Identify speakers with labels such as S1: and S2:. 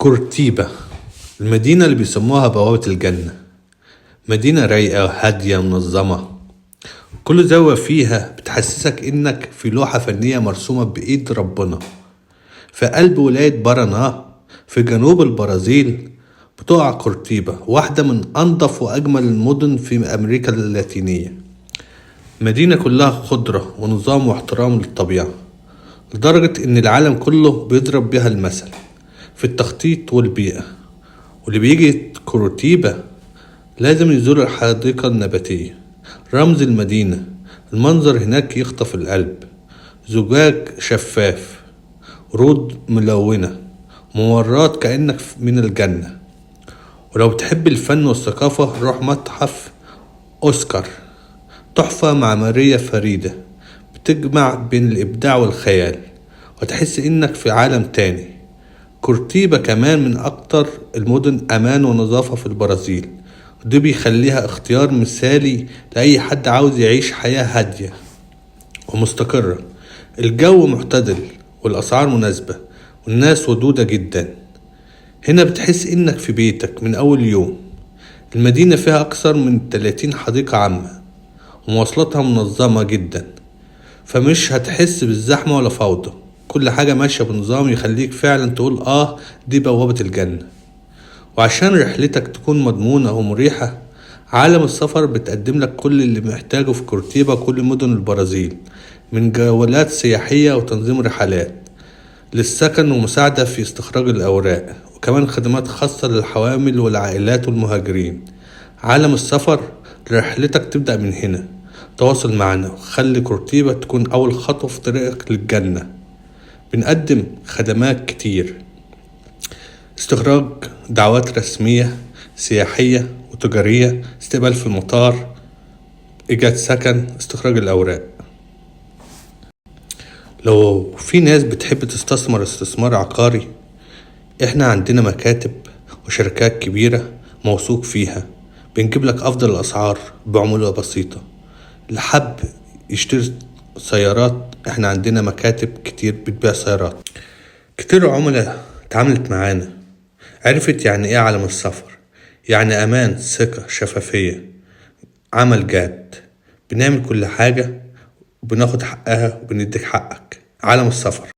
S1: كورتيبا، المدينة اللي بيسموها بوابة الجنة. مدينة رايقة هادية منظمة، كل زاوية فيها بتحسسك إنك في لوحة فنية مرسومة بإيد ربنا. في قلب ولاية بارانا في جنوب البرازيل بتقع كورتيبا، واحدة من أنظف وأجمل المدن في أمريكا اللاتينية. مدينة كلها خضرة ونظام واحترام للطبيعة، لدرجة إن العالم كله بيضرب بها المثل في التخطيط والبيئة. واللي بيجي كورتيبا لازم يزور الحديقة النباتية، رمز المدينة. المنظر هناك يخطف القلب، زجاج شفاف، ورود ملونة، ممرات كأنك من الجنة. ولو بتحب الفن والثقافة روح متحف أوسكار، تحفة معمارية فريدة بتجمع بين الإبداع والخيال، وتحس إنك في عالم تاني. كورتيبا كمان من أكتر المدن أمان ونظافة في البرازيل، وده بيخليها اختيار مثالي لأي حد عاوز يعيش حياة هادية ومستقرة. الجو معتدل والأسعار مناسبة والناس ودودة جدا. هنا بتحس إنك في بيتك من أول يوم. المدينة فيها أكثر من 30 حديقة عامة، ومواصلاتها منظمة جدا، فمش هتحس بالزحمة ولا فوضى. كل حاجة ماشية بنظام يخليك فعلا تقول آه، دي بوابة الجنة. وعشان رحلتك تكون مضمونة ومريحة، عالم السفر بتقدم لك كل اللي محتاجه في كورتيبا وكل مدن البرازيل، من جولات سياحية وتنظيم رحلات للسكن ومساعدة في استخراج الأوراق، وكمان خدمات خاصة للحوامل والعائلات والمهاجرين. عالم السفر، رحلتك تبدأ من هنا. تواصل معنا وخلي كورتيبا تكون أول خطوة في طريقك للجنة. بنقدم خدمات كتير: استخراج دعوات رسمية سياحية وتجارية، استقبال في المطار، إيجاد سكن، استخراج الأوراق. لو في ناس بتحب تستثمر استثمار عقاري، احنا عندنا مكاتب وشركات كبيرة موثوق فيها، بنجيب لك أفضل الأسعار بعمولة بسيطة. اللي حب يشتري سيارات، احنا عندنا مكاتب كتير بتبيع سيارات. كتير عملاء اتعاملت معانا عرفت يعني ايه عالم السفر، يعني امان، ثقة، شفافية، عمل جاد. بنعمل كل حاجة وبناخد حقها وبنديك حقك. عالم السفر.